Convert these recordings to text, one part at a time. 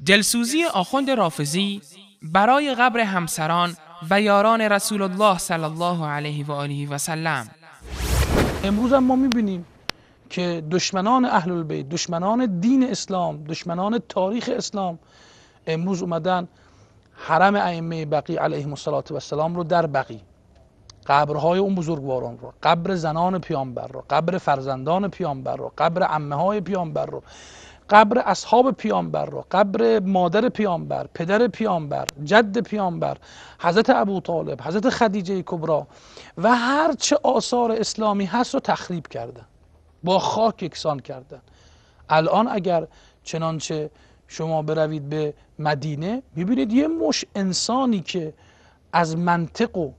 دلسوزی آخوند رافضی برای قبر همسران و یاران رسول الله صلی الله علیه و آله و سلم. امروز هم ما میبینیم که دشمنان اهل البیت، دشمنان دین اسلام، دشمنان تاریخ اسلام امروز اومدن حرم ائمه بقیع علیهم الصلاة والسلام رو در بقیع، قبرهای اون بزرگواران رو، قبر زنان پیامبر رو، قبر فرزندان پیامبر رو، قبر عمه های پیامبر رو، قبر اصحاب پیامبر رو، قبر مادر پیامبر، پدر پیامبر، جد پیامبر، حضرت ابو طالب، حضرت خدیجه کبرا و هر چه آثار اسلامی هست رو تخریب کردن، با خاک یکسان کردن. الان اگر چنانچه شما بروید به مدینه میبینید یه مش انسانی که از منطق و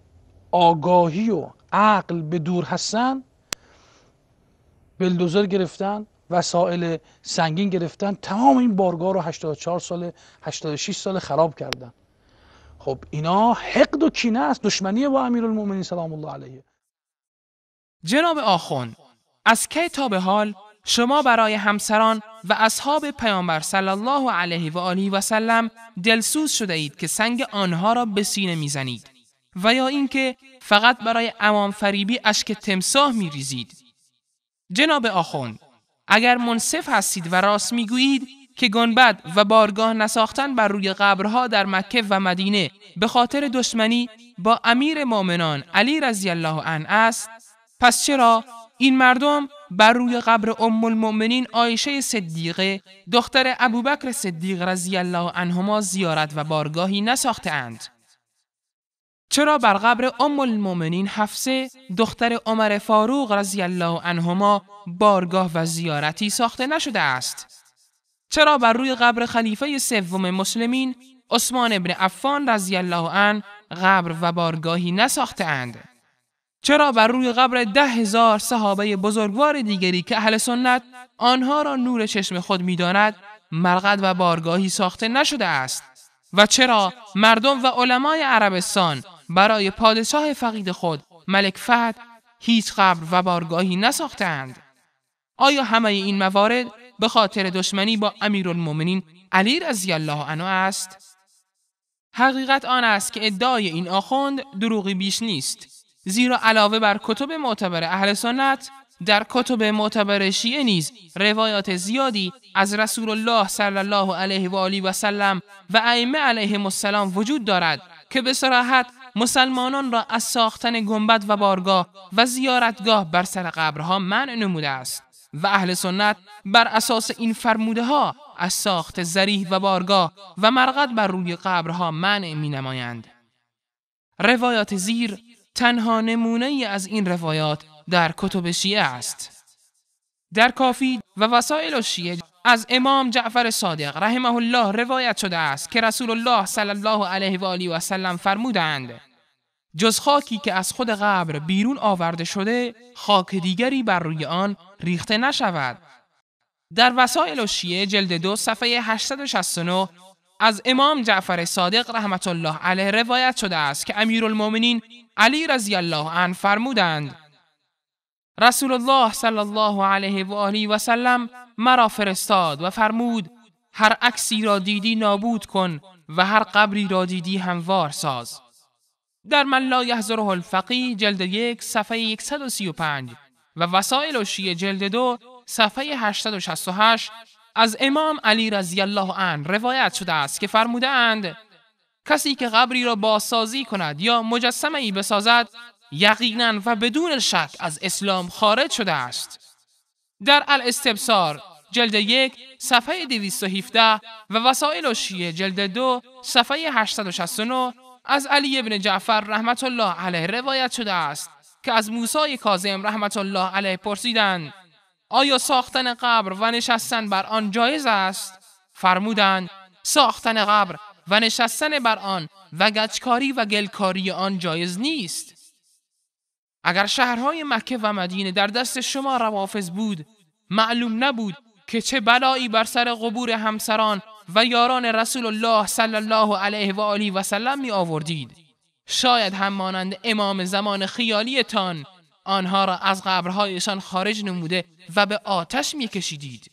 آگاهی و عقل به دور هستن، بلدوزر گرفتن، وسایل سنگین گرفتن، تمام این بارگاه رو 84 سال 86 سال خراب کردن. خب اینا حقد و کینه است، دشمنی با امیرالمومنین سلام الله علیه. جناب آخوند، از کی تا به حال شما برای همسران و اصحاب پیامبر صلی الله علیه و آله و سلم دلسوز شده اید که سنگ آنها را به سینه میزنید و یا اینکه فقط برای عوام فریبی اشک تمساح میریزید؟ جناب آخوند، اگر منصف هستید و راست میگویید که گنبد و بارگاه نساختن بر روی قبرها در مکه و مدینه به خاطر دشمنی با امیر مؤمنان علی رضی الله عنه است، پس چرا این مردم بر روی قبر ام المؤمنین عایشه صدیقه دختر ابوبکر صدیق رضی الله عنهما زیارت و بارگاهی نساخته اند؟ چرا بر قبر ام المؤمنین حفصه دختر عمر فاروق رضی الله عنهما بارگاه و زیارتی ساخته نشده است؟ چرا بر روی قبر خلیفه سوم مسلمین عثمان ابن عفان رضی الله عنه قبر و بارگاهی نساخته اند؟ چرا بر روی قبر 10,000 صحابه بزرگوار دیگری که اهل سنت آنها را نور چشم خود می‌داند مرقد و بارگاهی ساخته نشده است؟ و چرا مردم و علمای عربستان برای پادشاه فقید خود ملک فهد هیچ قبر و بارگاهی نساختند؟ آیا همه این موارد به خاطر دشمنی با امیرالمومنین علی رضی الله عنه است؟ حقیقت آن است که ادعای این آخوند دروغی بیش نیست، زیرا علاوه بر کتب معتبر اهل سنت، در کتب معتبر شیعه نیز روایات زیادی از رسول الله صلی الله علیه و آله و سلم و ائمه علیهم السلام وجود دارد که به صراحت مسلمانان را از ساختن گنبد و بارگاه و زیارتگاه بر سر قبرها منع نموده است و اهل سنت بر اساس این فرموده ها از ساخت ضریح و بارگاه و مرقد بر روی قبرها منع می نمایند. روایات زیر تنها نمونه ای از این روایات در کتب شیعه است. در کافی و وسائل شیعه از امام جعفر صادق رحمه الله روایت شده است که رسول الله صلی الله علیه و آله و سلم فرمودند: جز خاکی که از خود قبر بیرون آورده شده، خاک دیگری بر روی آن ریخته نشود. در وسائل شیعه جلد 2 صفحه 869 از امام جعفر صادق رحمت الله علیه روایت شده است که امیرالمومنین علی رضی الله عنه فرمودند: رسول الله صلی الله علیه و آله و سلم مرا فرستاد و فرمود: هر عکسی را دیدی نابود کن و هر قبری را دیدی هموار ساز. در من لا یحضره الفقیه جلد 1 صفحه 135 و وسائل شیعه جلد 2 صفحه 868 از امام علی رضی الله عنه روایت شده است که فرموده اند: کسی که قبری را بازسازی کند یا مجسمه ای بسازد یقینا و بدون شک از اسلام خارج شده است. در الاستبصار جلد 1 صفحه 217 و وسائل شیعه جلد 2 صفحه 869 از علی ابن جعفر رحمت الله علیه روایت شده است که از موسی کاظم رحمت الله علیه پرسیدند: آیا ساختن قبر و نشستن بر آن جایز است؟ فرمودند: ساختن قبر و نشستن بر آن و گچکاری و گلکاری آن جایز نیست. اگر شهرهای مکه و مدینه در دست شما روافض بود، معلوم نبود که چه بلایی بر سر قبور همسران و یاران رسول الله صلی الله علیه و آله و سلم می آوردید. شاید هم مانند امام زمان خیالیتان آنها را از قبرهایشان خارج نموده و به آتش می کشیدید.